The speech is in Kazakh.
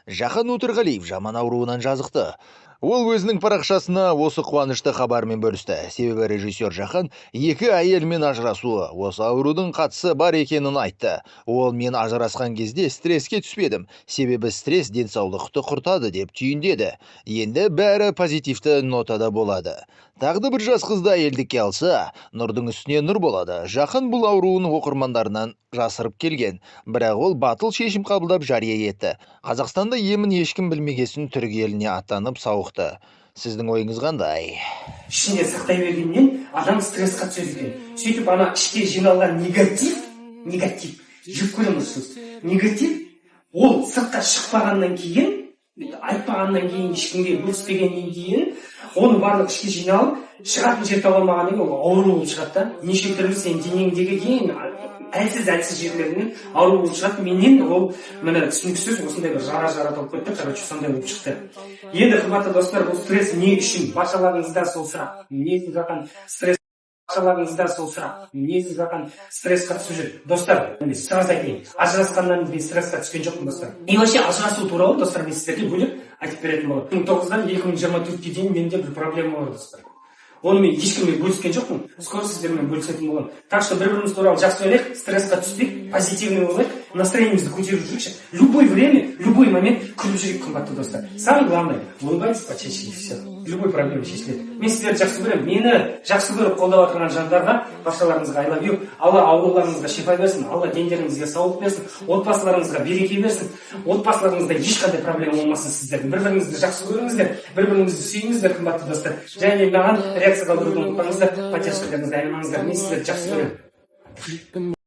Жахан Өтірғалиев жаман ауруынан жазықты. Ол өзінің парақшасына осы қуанышты хабармен бөлісті. Себебі режиссер Жахан екі әйелмен ажырасуы осы аурудың қатысы бар екенін айтты. Ол: «Мен ажырасқан кезде стресске түспедім, себебі стресс денсаулықты құртады», – деп түйіндеді. Енді бәрі позитивті нотада болады. Тағы да бір жас қызды әйелдікке алса, нұрдың үстіне нұр болады. Жахан бұл ауруын оқырмандарынан жасырып келген, бірақ ол батыл шешім қабылдап, жария етті. Қазақстанда емін ешкім білмегесін, түрік еліне аттанып сауықты. Сіздің ойыңыз қандай? Ішінде сақтай бергеннен адам стрессқа түседі екен. Сөйтіп, ана ішке жиналған негатив, негатив, жек көремін осы сөзді, негатив, ол сыртқа шықпағаннан кейін, айтпағаннан кейін, ешкімге бөліспегеннен кейін, оның барлығы ішке жиналып, шығатын жер таба алмағаннан кейін, ол ауру болып шығады да. Неше түрлі сенің денеңдегі ең әлсіз әлсіз жерлерінен ауру болып шығады. Менен ол, міне, түсініксіз осындай бір жара жара болып кетті, короче, сондай болып шықты. Енді, қымбатты достар, бұл стресс не үшін? Баршаларыңызда сол сұрақ: не үшін Жахан стресс? Баршаларыңызда сол сұрақ: не үшін Жахан стрессқа түсіп жүр? Достар, міне, сразу айтайын, ажырасқаннан мен стрессқа түскен жоқпын, достар. И вообще ажырасу туралы, достар, мен сіздерге бөлек айтып беретін боламын. 2009-дан 2024-ке дейін менде бір проблема бар, достар. Оны мен ешкіммен бөліскен жоқпын, скоро сіздермен бөлісетін боламын. Так что бір біріміз туралы жақсы ойлайық, стрессқа түспейік, позитивный болайық, настроениемізді көтеріп жүрейікші. Любой время, любой момент күліп жүрейік, қымбатты достар. Самое главное, улыбайтесь почаще, и все, любой проблема шешіледі. Мен сіздерді жақсы көремін. Мені жақсы көріп, қолдап отырған жандарға, баршаларыңызға I love you. Алла ауруларыңызға шипа берсін, Алла дендеріңізге саулық берсін, отбасыларыңызға береке берсін, отбасыларыңызда ешқандай проблема болмасын сіздердің. Бір біріңізді жақсы көріңіздер, бір біріңізді сүйіңіздер, қымбатты достар. Және маған реакция қалдыруды ұмытпаңыздар, поддержкаларыңызды аямаңыздар. Мен сіздерді жақсы көремін.